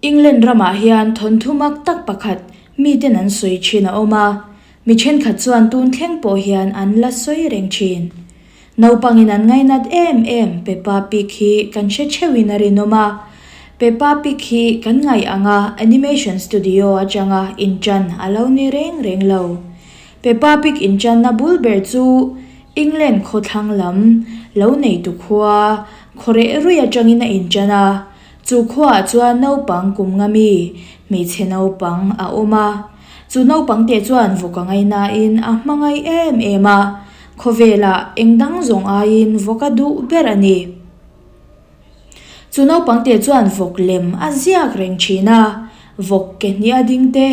England ramah hian thawnthu mak tak pakhat miten an sawi thin a awm a, mi thenkhat chuan tun thleng pawh hian an la sawi reng thin. Naupangin an ngainat em em Peppa Pig hi kan hre theuhin a rinawm a, Peppa Pig hi kan ngaih anga animation studio atanga inṭan a lo ni reng reng lo. Peppa Pig inṭanna bul ber chu England khawthlang lam lo neitu khua khawreh rui atangin a inṭan a, chu khuaah chuan naupang kum nga mi hmeichhe naupang a awm a. Chu naupang te chuan vawk a ngaihnain a hmangaih em em a, khawvelah eng dang zawng aiin vawk a duh ber a ni. Chu naupang te chuan vawk lem a ziak reng thin a, vawk ke hnih a ding te,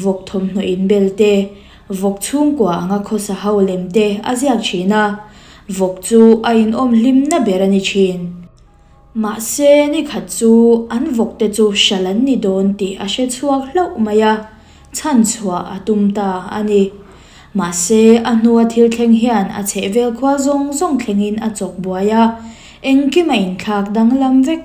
vawk thawmhnaw inbel te, vawk chhungkua anga khawsa ho lem te a ziak thin a, vawk chu a inawm hlimna ber a ni thin. Mahse, ni khat chu an vawk te chu hral an ni dawn tih a hre chhuak hlauh mai a, chhan chhuah a tum ta a ni. Mahse, a hnua thil thleng hian a chhehvel khua zawng zawng thlengin a chawk buai a, engkim a inthlak danglam vek.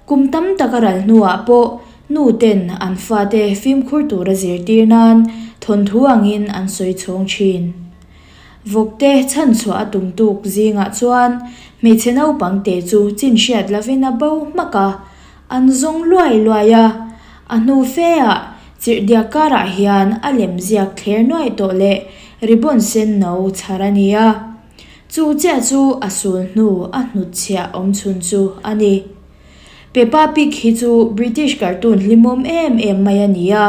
Kum tam tak a ral hnuah pawh nu ten an fate fimkhur tura zirtir nan thawnthu angin an sawi chhawng thin. Vawkte chhan chhuah a tum tuk zingah chuan hmeichhe naupang te chu chin hriat lovin a bo hmak a, An zawng luai luai a, a hnu fe ah chirhdiak karah hian a lem ziak thler nuai tawh leh ribbon sen no chhar a ni a. Chu chiah chu a sul hnu a hnutchhiah awm chhun chu a ni. Peppa Pig hi chu British cartoon hlimawm em em mai a ni a,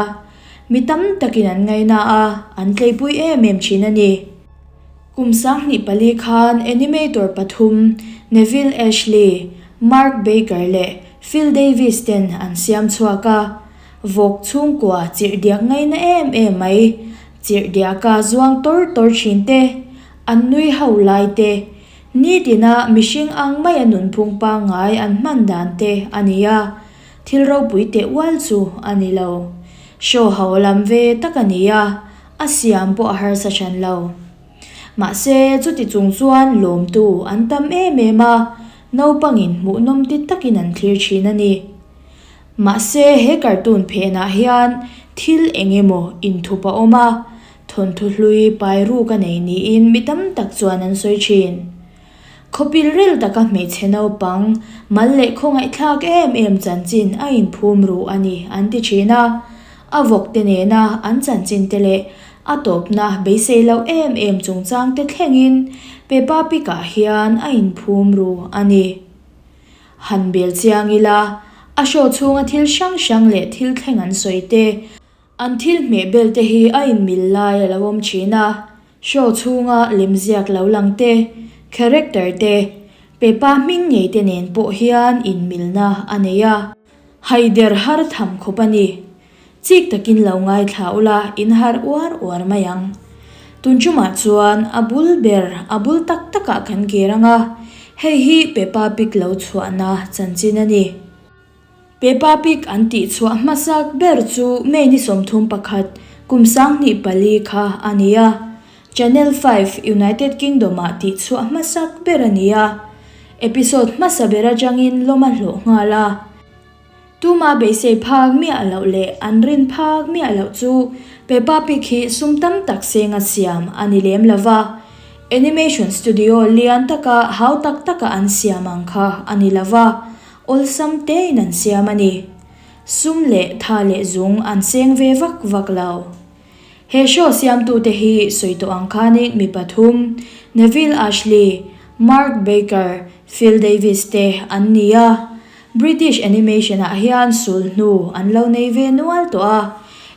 mi tam takin an ngaina a, an tleipui em em thin a ni. Kum 24 khan animator pathum Neville Ashley, Mark Baker leh Phil Davies ten an siam chhuak a, vawk chhungkua chirhdiak ngaina em em mai, chirhdiaka zuang tawr tawr thin te, an nui ho lai te, nitina mihring ang maia nunphung pangngai an hman dan te a ni a, thil ropui teh ual chu a ni lo. Show ho lam ve tak a ni a, A siam pawh a harsa hran lo. Mahse, chuti chung chuan lawmtu an tam em em a, naupangin hmuhnawm ti takin an thlir thin a ni. Mahse, he cartoon phenah hian thil eng emaw inthup a awm a, thawnthu hlui pai ruk a nei niin mi tam tak chuan an sawi thin. Khawpil ril taka hmeichhe naupang mal leh khawngaihthlak em em chanchin a inphum ru a ni an ti thin a, a vawk te nena an chanchin te leh a tawpna beisei loh em em chungchang te thlengin Peppa Pig ah hian a inphum ru a ni. Han bel chiang ila, a show chhunga thil hrang hrang leh thil thleng an sawi te, An thil hmeh bel te hi a inmil lai a lo awm thin a, show chhunga lemziak lo lang te, character te, Peppa hming ngei te nen pawh hian inmilna a nei a. Haider har tham khawp a ni. Chik takin lo ngaithla ula in har uar uar mai ang. Tun tumah chuan a bul ber a bul tak takah kan kir ang a, hei hi Peppa Pig lo chhuahna chanchin a ni. Peppa Pig an tih chhuah hmasak ber chu May ni 31, kum 2004 kha a ni a. Channel 5, United Kingdom-ah tih chhuah hmasak ber a ni a. Episode hmasa ber atangin lawm a hlawh nghal a. Tuma beisei phak miah loh leh an rin phak miah loh chu Peppa Pig hi sum tam tak senga siam a ni lem lo va. Animation studio lian taka hau tak taka an siam ang kha a ni lo va. Awlsam tein an siam a ni. Sum leh tha leh zung an seng ve vak vak lo. He show siamtute hi sawi tawh ang khanin mi pathum, Neville Ashley, Mark Baker, Phil Davies te an ni a. British animation-ah hian sul hnu an lo nei ve nual tawh a,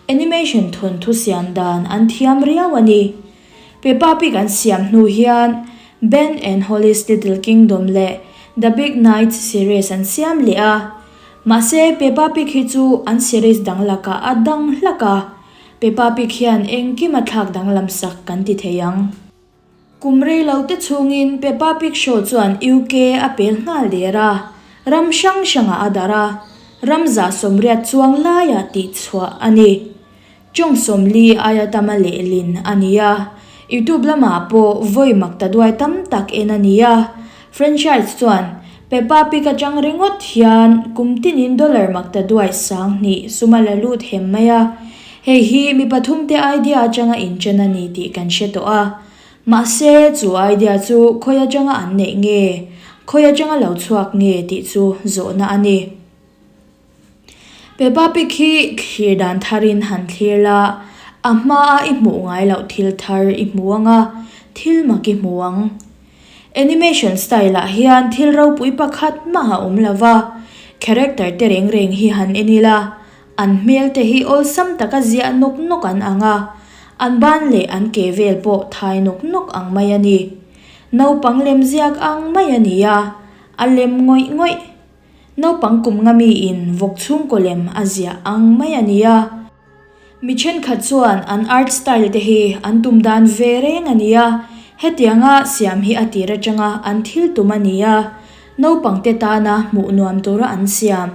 animation thawnthu siam dan an thiam riau a ni. Peppa Pig an siam hnu hian Ben and Holly's Little Kingdom leh The Big Knights series an siam leh a. Mahse, Peppa Pig hi chu an series dang lakah a dang hlak a, Peppa Pig hian engkim a thlak danglam sak kan ti thei ang. Kum rei lo te chhungin Peppa Pig show chuan UK a pel nghal der a, ram hrang hrangah a darh a, ram 180 chuang laiah tihchhuah a ni. Chawng 40 aia tama lehlin a ni a, YouTube lamah pawh vawi mak ta duai tam tak en a ni a. Franchise chuan. Peppa Pig atang ringawt hian kum tinin dollar maktaduai 2000 sum a la lut hem mai a. Hei hi mi pathumte idea atanga inṭan a ni tih kan hre tawh a. Mahse, chu idea chu khawi atanga an neih nge, khawi atanga lo chhuak nge tih chu zawhna a ni. Peppa Pig hi thlir dan tharin han thlir la, a hmaa i hmuh ngai loh thil thar i hmu ang a, thil mak i hmu ang. Animation style ah hian thil ropui pakhat mah a awm lo va, character te reng reng hi han en ila, an hmel te hi awlsam taka ziah nawk nawk an ang a, an ban leh an ke vel pawh thai nawk nawk ang mai a ni. Naupang lem ziak ang mai a ni a, a lem ngawih ngawih. Naupang kum nga miin vawk chhungkaw lem a ziah ang mai a ni a. Mi thenkhat chuan an art style te hi an tum dan ve reng a ni a, hetianga siam hi a tir atanga an thil tum a ni a. Naupang te tana hmuh nuam tura an siam,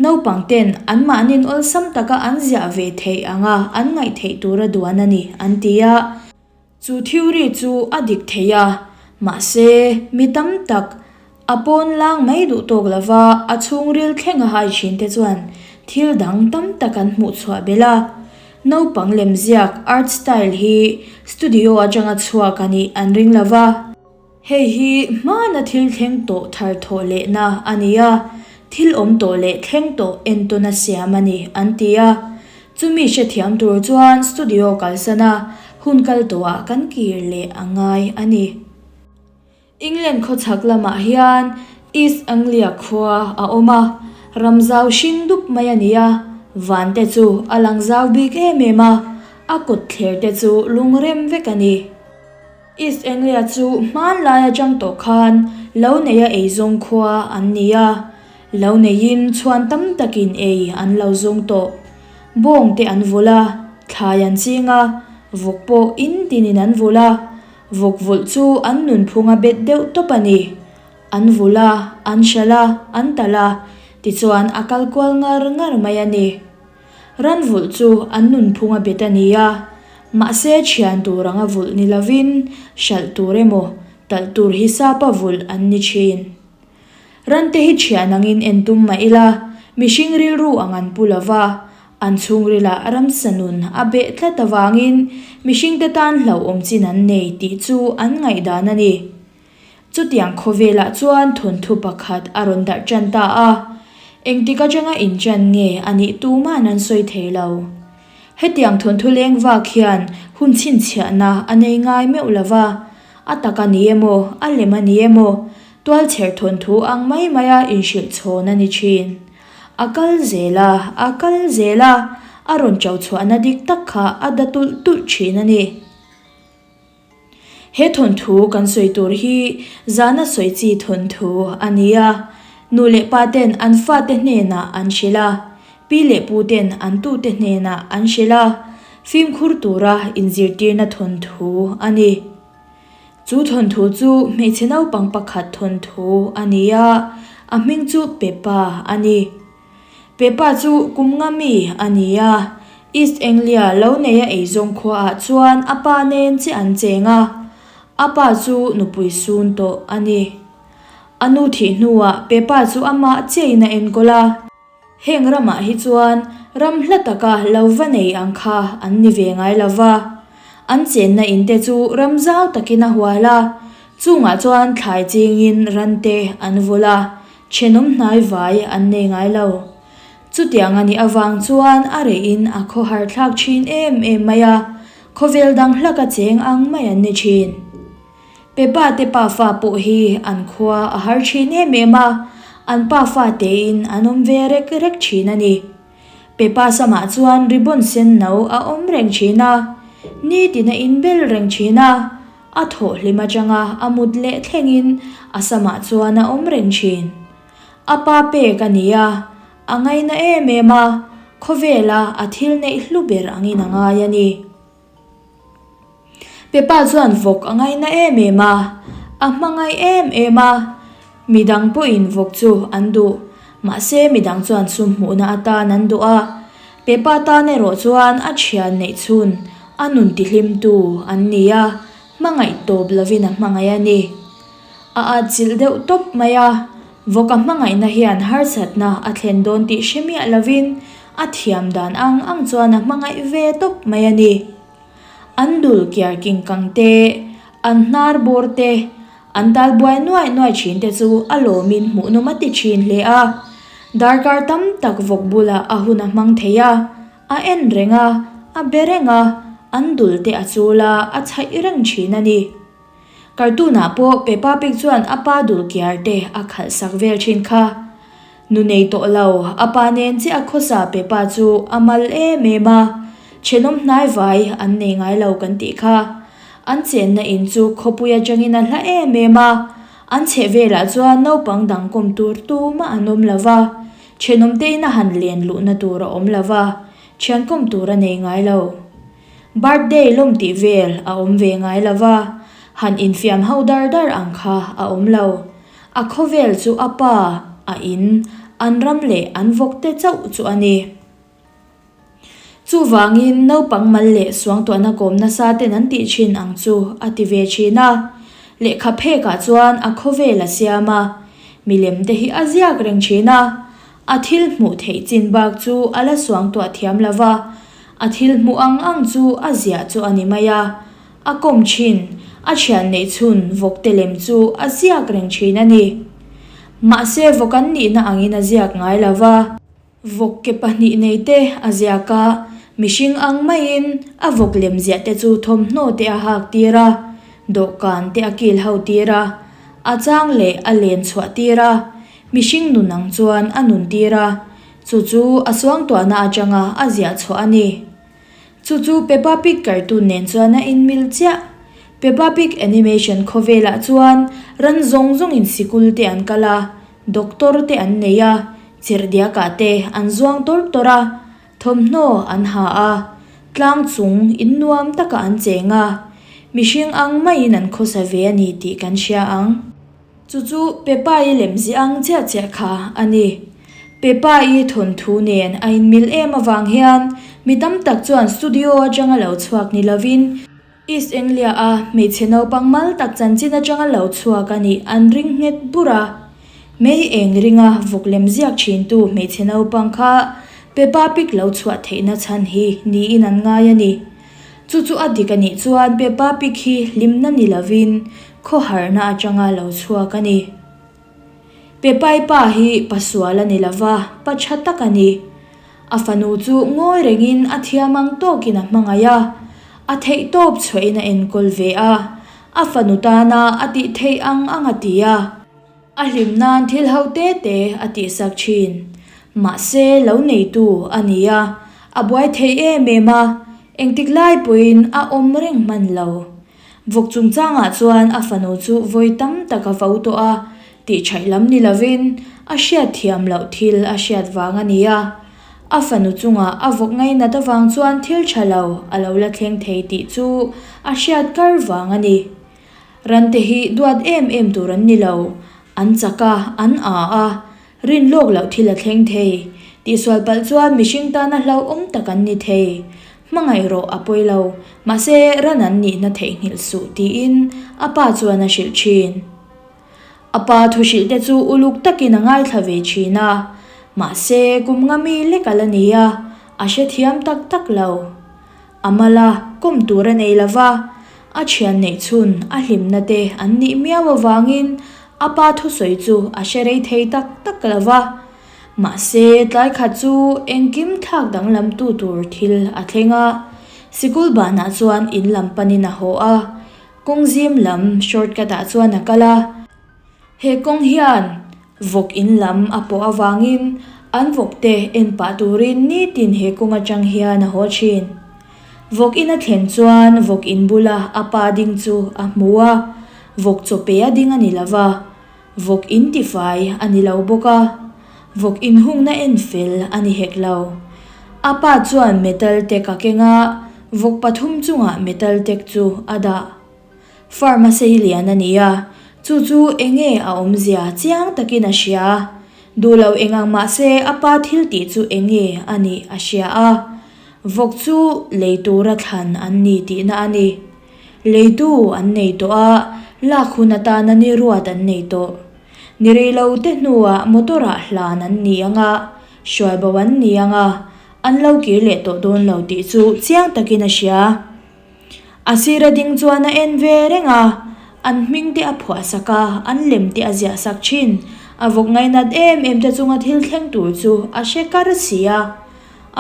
naupang ten anmahnin awlsam taka an ziah ve theih anga an ngaih theih tura duan a ni, an ti a. Chu theory chu a dik thei a, mahse mi tam tak a pawn lang mai duh tawk lova a chhungril thleng a hai thin te chuan thil dang tam tak an hmuh chhuah belh a. Naupang lemziak art style hi studio atanga chhuak a nih an ring lova. Hei hi hmana thil thleng tawh thar thawh lehna a ni a, thil awm tawh leh thleng tawh entawna siam a ni, an ti a. Chumi hrethiam tur chuan studio kalsan a, hun kal tawhah kan kir leh a ngai a ni. England khawchhak lamah hian East Anglia khua a awm a, ram zau hring dup mai a ni a, van te chu a lang zau bik em em a, a kawt thler te chu lungrem vek a ni. East Anglia chu hmanlai atang tawh khan lo neia eizawng khua an ni a, lo neiin chhuan tam takin ei an lo zawng tawh. Bawng te an vulh a, thlai an ching a, vawk pawh in tinin an vulh a, vawk vulh chu an nunphung a bet deuh tawp a ni. An vulh a, an hralh a, an talh a, tichuan a kal kual ngar ngar mai a ni. Ran vulh chu an nunphung a bet a ni a, mahse thian tur anga vulh ni lovin hralh tur emaw talh tur hi sapa vulh an ni thin. Rante hi thian angin en tum mah ila, mihring rilru ang an pu lova, an chhungrilah ramsa nun a beh tlat avangin mihringte tan hlauhawm chin an nei tih chu an ngaihdan a ni. Chutiang khawvelah chuan thawnthu pakhat a rawn darh tan ta a, engtik atanga inṭan nge a nih tuman an sawi thei lo. Hetiang thawnthu leng vak hian hun chhinchhiahna a nei ngai meuh lo va, a tak a ni emaw, a lem a ni emaw, tualchher thawnthu ang mai maia inhrilh chhawn a ni thin. A kal zel a, a kal zel a, a rawn ṭo chhuahna dik tak kha a da tulh tulh thin a ni. He thawnthu kan sawi tur hi zana sawi chi thawnthu a ni a, nu leh pa ten an fate hnenah an hrilh a, pi leh pu ten an tute hnenah an hrilh a, fimkhur tura inzirtirna thawnthu a ni. Chu thawnthu chu hmeichhe naupang pakhat thawnthu a ni a, a hming chu Peppa a ni. Peppa chu kum nga mi a ni a, East Anglia lo neia eizawng khuaah chuan a pa nen che an cheng a, a pa chu nupui sun tawh a ni. A nu thih hnuah Peppa chu amah chiahin a enkawl a. Heng ramah hi chuan ram hla taka lo va nei ang kha an ni ve ngai lo va. An chenna in te chu ram zau takin a hual a, chungah chuan thlai chingin ran te an vulh a, Thenawm hnai vai an nei ngai lo. Chutiang a nih avang chuan a reihin a khawhar thlak thin em em mai a, khawvel dang hlak a cheng ang mai an ni thin. Peppa te pafa pawh hi an khua a har thin em em a, an pafa tein an awm ve rek rek thin a ni. Peppa samah chuan ribbon sen no a awm reng thin a, nitin a inbel reng thin a, A thawh hlim atanga a mut leh thlengin a samah chuan a awm reng thin. A pa pek a ni a, a ngaina em em a, khawvela a thil neih hlu ber angin a ngai a ni. Peppa chuan vawk a ngaina em em a, a hmangaih em em a, Midang pawhin vawk chu an duh, mahse midang chuan sum hmuhna atan an duh a. Peppa tan erawh chuan a thian neih chhun, a nun tihlimtu an ni a, hmangaih tawp lovin a hmangaih a ni. A atchilh deuh tawp mai a, Vawk a hmangaihna hian harsatna a thlen dawn tih hre miah lovin a thiam dan ang ang chuan a hmangaih ve tawp mai a ni. An dul kiar king kang te, an hnar bawr te, an tal buai nuai nuai thin te chu a lawmin hmuhnawm a ti thin hle a. Darkar tam tak vawk bulah a hun a hmang thei a, a en reng a, a be reng a, an dul te a chul a, a chhaih reng thin a ni. Cartoon ah pawh Peppa Pig chuan a pa dul kiar te a khalh sak vel thin kha. Nu nei tawh lo, a pa nen chiah a khawsa Peppa chu a mal em em a, thenawm hnai vai an nei ngai lo kan tih kha. An chenna in chu khawpui atangin a hla em em a, an chheh velah chuan naupang dang kawm tur tumah an awm lo va, thenawm te ina han len luhna tur a awm lo va, thian kawm tur a nei ngai lo. Birthday lawm tih vel a awm ve ngai lo va, han infiam ho dar dar ang kha a awm lo. A khawvel chu a pa, a in, an ram leh an vawk te chauh chu a ni. Chuvangin naupang mal leh suangtuahna kawm nasa ten an tih thin ang chu a ti ve thin a. Lehkha phekah chuan a khawvel a siam a, milem te hi a ziak reng thin a. A thil hmuh theih chin bak chu a la suangtuah thiam lo va, a thil hmuh ang ang chu a ziah chu a ni mai a. A kawm thin, a thian neih chhun vawkte lem chu a ziak reng thin a ni. Mahse vawk an nihna angin a ziak ngai lo va. Vawk ke pahnih nei te a ziak a, mihring ang maiin a vawk lem ziah te chu thawmhnaw te a hak tir a, dawhkan te a kil ho tir a, a chang leh a len chhuah tir a. Mihring nun ang chuan a nun tir a, chu chu a suangtuahna atanga a ziah chhuah a ni. Chu chu Peppa Pig cartoon nen chuan a inmil chiah. Peppa Pig animation khawvelah chuan ran zawng zawngin sikul te an kal a, doctor te an nei a, chirhdiakah te an zuang tawr tawr a, thawmhnaw an ha a, tlang chung in nuam takah an cheng a, mihring ang maiin an khawsa ve a ni tih kan hria ang. Chu chu Peppa-i lem ziah ang chiah chiah kha a ni. Peppa-i thawnthu nen a inmil em avang hian mi tam tak chuan studio atanga lo chhuak ni lovin East Anglia-a hmeichhe naupang mal tak chanchin atanga lo chhuak a nih an ring nghet bur a. Mei eng ringa vawk lem ziak thintu hmeichhe naupang kha Peppa Pig lo chhuah theihna chhan hi niin an ngai a ni. Chu chu a dik a nih chuan Peppa Pig hi hlimna ni lovin khawharna atanga lo chhuak a ni. Peppa-i pa hi pasual a ni lova, pa tha tak a ni. A fanu chu ngawi rengin a thiam ang tawkin a hmangaih a, a theih tawp chhuahin a enkawl ve a, a fanu tana a tih theih ang ang a ti a. A hlim nan thil ho te te a tihsak thin. Mahse lo neitu a ni a, a buai thei em em a, engtik lai pawhin a awm reng hman lo. Vawk chungchangah chuan a fanu chu vawi tam tak a vo tawh a, tihchhaih lam ni lovin a hriat thiam loh thil a hriat vang a ni a. A fanu chungah a vawk ngainat avang chuan thil tha lo a lo la thleng thei tih chu a hriat kar vang a ni. Rante hi duat em em tur an ni lo, an chak a, an aa a, Rin lawk loh thil a thleng thei. Tihsual palh chuan mihring tana hlauhawm tak an ni thei. Hmangaih rawh a pawi lo, mahse ran an nihna theihnghilh suh tiin a pa chuan a hrilh thin. A pa thuhrilh te chu uluk takin a ngaithla ve thin a, mahse kum nga mi lek a la ni a, a hrethiam tak tak lo. A mal a, kawm tur a nei lo va, a thian neih chhun a hlimna te an nih miau avangin a pa thusawi chu a hre rei thei tak tak lo va. Mahse, tlai khat chu engkim thlak danglam tu tur thil a thleng a, sikul banah chuan in lam panin a haw a, kawng zim lam shortcut ah chuan a kal a. He kawng hian vawk in lam a pawh avangin an vawk te en pah turin nitin he kawng atang hian a haw thin. Vawk in a thlen chuan vawk in bula a pa ding chu a hmu a, vawk chaw pe a ding a ni lo va, vawk in tifai a ni lo bawk a, vawk in hungna en fel a ni hek lo. A pa chuan metal tek a keng a, vawk pathum chungah metal tek chu a dah. Farm a sei lian a ni a, chu chu enge a awmzia chiang takin a hria. Duh lo eng ang mah se a pa thil tih chu enge a nih a hria a. Vawk chu lei tura thlan an ni tihna a ni. Leitu an nei tawh a, lak hun atana ni ruat an nei tawh. Ni rei lo te hnuah motor ah hlan an ni ang a, hruai bo an ni ang a, an lo kir leh tawh dawn lo tih chu chiang takin a hria. A sira ding chuan a en ve reng a, an hming te a phuah sak a, an lem te a ziah sak thin. A vawk ngainat em em te chunga thil thleng tur chu a hre kar si a,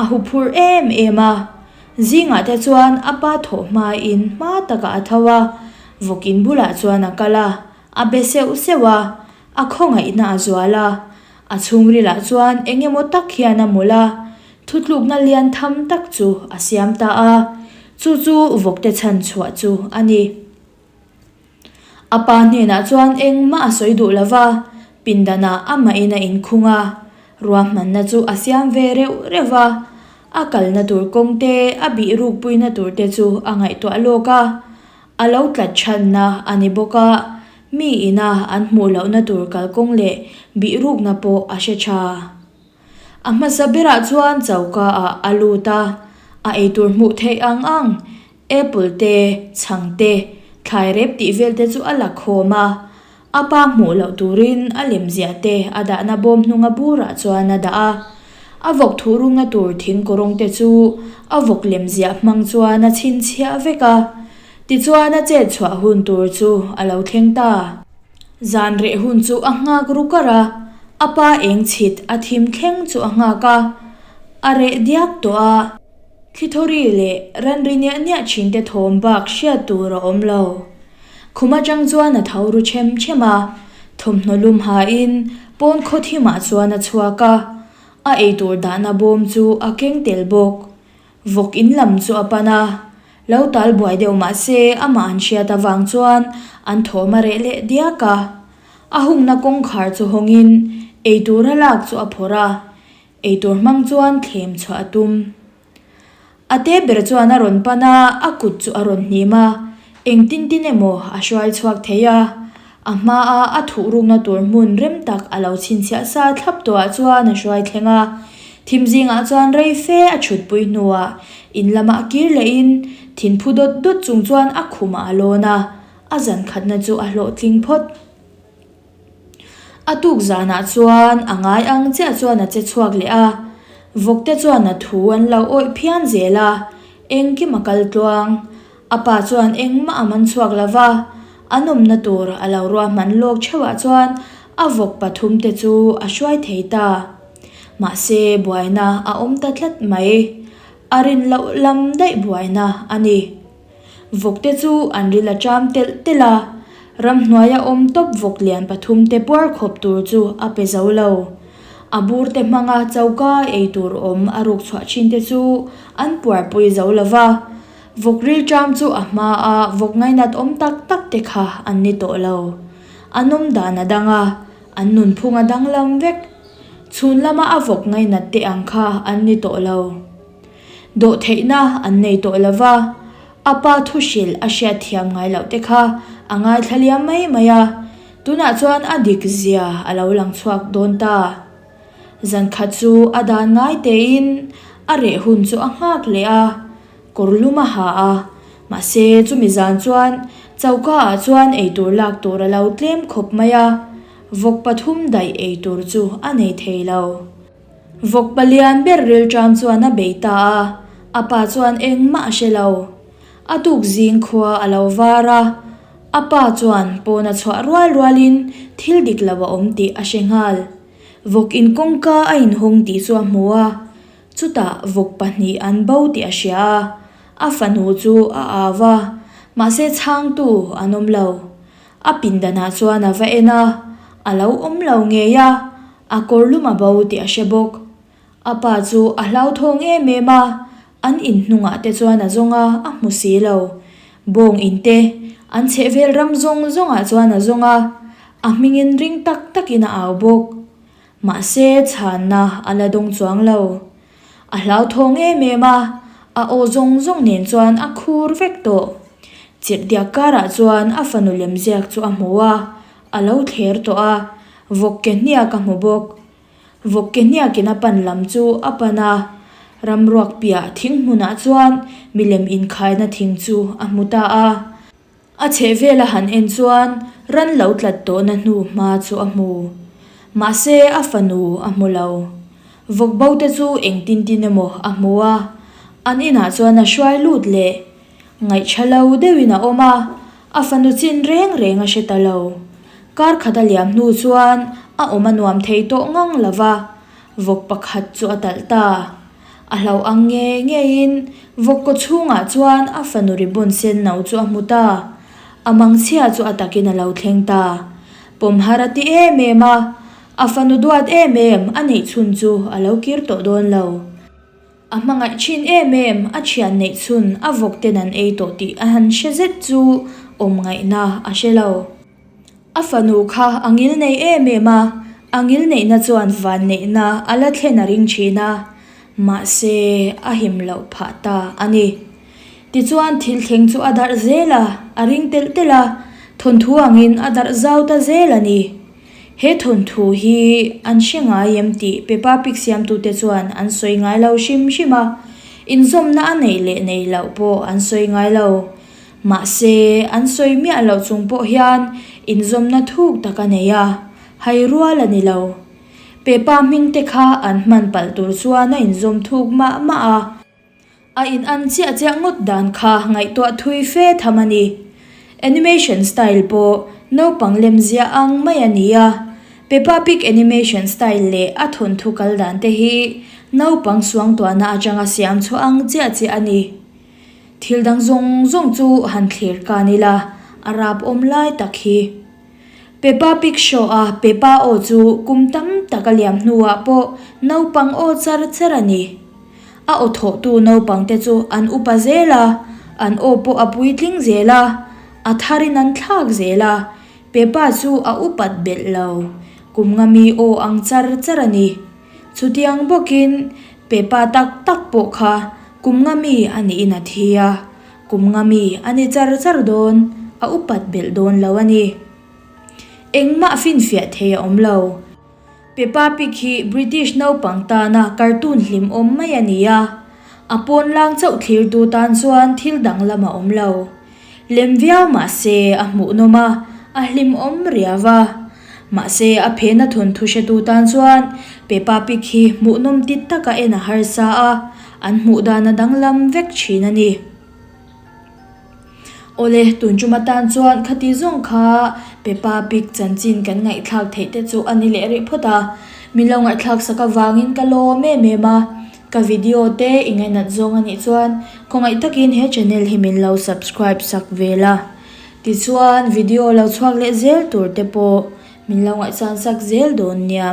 a huphurh em em a. Zingah te chuan a pa thawh hmain hma takah a tho a, vawk in bulah chuan a kal a, A be seuh seuh a, a khawngaihna a zual a. A chhungrilah chuan eng emaw tak hian a mawlh a, thutlukna lian tham tak chu a siam ta a, chu chu vawkte chhan chhuah chu a ni. A pa hnenah chuan engmah a sawi duh lo va, pindanah amahin a inkhung a, ruahmanna chu a siam ve reuh reuh va, a kalna tur kawng te, a bih rukpuina tur te chu a ngaihtuah lawk a. A lo tlat chhanna a ni bawk a, mi ina an hmuh lohna tur kalkawng leh bihrukna pawh a hre tha. A hmasa berah chuan choka ah a lut a, a eitur hmuh theih ang ang, apple te, chhang te, thlai rep tih vel te chu a la khawm a. A pa hmuh loh turin a lemziah te a dahna bawm hnunga burah chuan a dah a. A vawk thuhrungna tur thing kawrawng te chu a vawk lemziah hmang chuan a chhinchhiah vek a. Tichuan a chet chhuah hun tur chu a lo thleng ta. Zan reh hun chu a nghak ru kar a, a pa eng chhit a thim thleng chu a nghak a, a reh diak tawh a. Thlithawri leh ranri niah niah thin te thawm bak hriat tur a awm lo. Khum atang chuan a tho ru chem chem a, thawmhnaw lum hain pawn khaw thimah chuan a chhuak a, a eitur dahna bawm chu a keng tel bawk. Vawk in lam chu a pan a, lo tal buai deuh mah se amah an hriat avang chuan an thawm a reh leh diak a. A hungna kawngkhar chu hawngin eitur a lak chu a phawrh a, Eitur hmang chuan thlem chhuah a tum. A te ber chuan a rawn pan a, a kut chu a rawn hnim a, engtin tin emaw a hruai chhuak thei a. A hmaa a thuh rukna tur hmun rem tak a lo chhinchhiah sa thlap tawhah chuan a hruai thleng a. Thim zingah chuan rei fe a chhutpui hnuah in lamah kir lehin thinphu dawt dawt chung chuan a khumah a lawn a, a zankhatna chu a hlawhtling phawt. A tuk zanah chuan a ngai ang chiah chuan a che chhuak leh a, vawkte chuan a thu an lo awih phian zel a, engkim a kal tluang. A pa chuan engmah a man chhuak lo va, an awmna tur a lo ruahman lawk theuhah chuan a vawk pathumte chu a hruai thei ta. Mahse buaina a awm ta tlat mai. A rin loh lam daih buaina a ni. Vawkte chu an ril a ṭam telh telh a, ramhnuaia awm tawp vawk lian pathumte puar khawp tur chu a pe zo lo. A burte hmanga choka ei tur awm a ruk chhuah ṭhinte chu an puarpui zo lo va, vawk ril ṭam chu a hmaa vawk ngainat awm tak tak te kha an ni tawh lo. An awm dan a dang a, an nunphung a danglam vek. Chhun lama a vawk ngainat te ang kha an ni tawh lo. Dawhtheihna an nei tawh lo va, a pa thu hrilh a hriat thiam ngai loh te kha a ngaithla liam mai mai a, tunah chuan a dik zia a lo lang chhuak dawn ta. Zankhat chu a dan ngai tein a reh hun chu a nghak leh a, kawr lum a ha a, mahse chumi zan chuan choka ah chuan eitur lak tur a lo tlem khawp mai a, vawk pathum daih eitur chu a nei thei lo. Vawk palian ber rilṭam chuan a bei ta a, a pa chuan engmah a hre lo. A tuk zing khua a lo var a, a pa chuan pawn a chhuah rual rualin thil dik lo a awm tih a hre nghal. Vawk in kawngka a inhawng tih chu a hmu a, chutah vawk pahnih an bo tih a hria a, a fanu chu a au a, mahse chhangtu an awm lo. A pindanah chuan a va en a, a lo awm lo ngei a, A kawr lum a bo tih a hre bawk. A pa chu a hlauthawng em em a, an in hnungah te chuan a zawng a, a hmu si lo. Bawng in te, an chhehvel ram zawng zawngah chuan a zawng a, a hmingin ring tak takin a au bawk. Mahse chhanna a la dawng chuang lo. A hlauthawng em em a, a aw zawng zawng nen chuan a khur vek tawh. Chirhdiak karah chuan a fanu lemziak chu a hmu a, A lo thler tawh a, vawk ke hniak a hmu bawk. Vawk ke hniakin a pan lam chu a pan a, ramruak piah thing hmunah chuan milem inkhaina thing chu a hmu ta a. A chhehvel a han en chuan ran lo tlat tawhna hnu hma chu a hmu. Mahse a fanu a hmu lo. Vawk bo te chu engtin tin emaw a hmu a, an inah chuan a hruai lut leh. Ngaihṭha lo deuhin a awm a, a fanu chin reng reng a hre ta lo. Kar khat a liam hnu chuan a awm a nuam thei tawh ngang lo va, vawk pakhat chu a talh ta. A hlauh ang ngei ngeiin vawk kaw chhungah chuan a fanu ribbon sen no chu a hmu ta. A mangchhia chu a takin a lo thleng ta. Pawm har a ti em em a, a fanu duat em em a neih chhun chu a lo kir tawh dawn lo. A hmangaih thin em em, a thian neih chhun a vawk ten an ei tawh tih a han hre zet chu awm ngaihna a hre lo. A fanu kha a ngil nei em em a, a ngil neihna chuan van neihna a la thlen a ring thin a, mahse a him loh phah ta a ni. Tichuan thil thleng chu a darh zel a, a ring telh telh a, thawnthu angin a darh zau ta zel a ni. He thawnthu hi an hre ngai em tih Peppa Pig siamtute chuan an sawi ngai lo hrim hrim a, inzawmna a neih leh neih loh pawh an sawi ngai lo. Mahse, an sawi miah loh chung pawh hian inzawmna thuk tak a nei a, hai rual a ni lo. Peppa hming te kha an hman palh tur chuan a inzawm thuk mah mah a. A in an chiah chiah ngawt dan kha ngaihtuah thui fe tham a ni. Animation style pawh naupang lem ziah ang mai a ni a, Peppa Pig animation style leh a thawnthu kal dan te hi naupang suangtuahna atanga siam chhuah ang chiah chiah a ni. Thil dang zawng zawng chu han thlir kan ila, a rap awm lai tak hi. Peppa Pig show a Peppa aw chu kum tam tak a liam hnuah pawh naupang aw char char a ni. A aw thawhtu naupang te chu an upa zel a, an aw pawh a puitling zel a, a tharin an thlak zel a, Peppa chu a upat belh lo. Kum nga mi aw ang char char a ni. Chutiang bawkin Peppa tak tak pawh kha kum nga mi a niin a thi a, kum nga mi a ni char char dawn, a upat belh dawn lo a ni. Engmah finfiah thei a awm lo. Peppa Pig hi British naupang tana cartoon hlimawm mai a ni a, a pawnlang chauh thlirtu tan chuan thil danglam a awm lo. Lem viau mah se a hmuhnawm a, a hlimawm riau a. Mahse a phena thawnthu hretu tan chuan Peppa Pig hi hmuhnawm ti taka en a harsa a, an hmuh dan a danglam vek thin a ni. Awle, tun tum atan chuan khati zawng kha Peppa Pig chanchin kan ngaihthlak theih te chu a ni leh rih phawt a. Min lo ngaihthlak sak avangin ka lawm em em a. Ka video te i ngainat zawng a nih chuan khawngaih takin he channel hi min lo subscribe sak ve la. Tichuan video lo chhuak leh zel tur te pawh min lo ngaihsan sak zel dawn nia.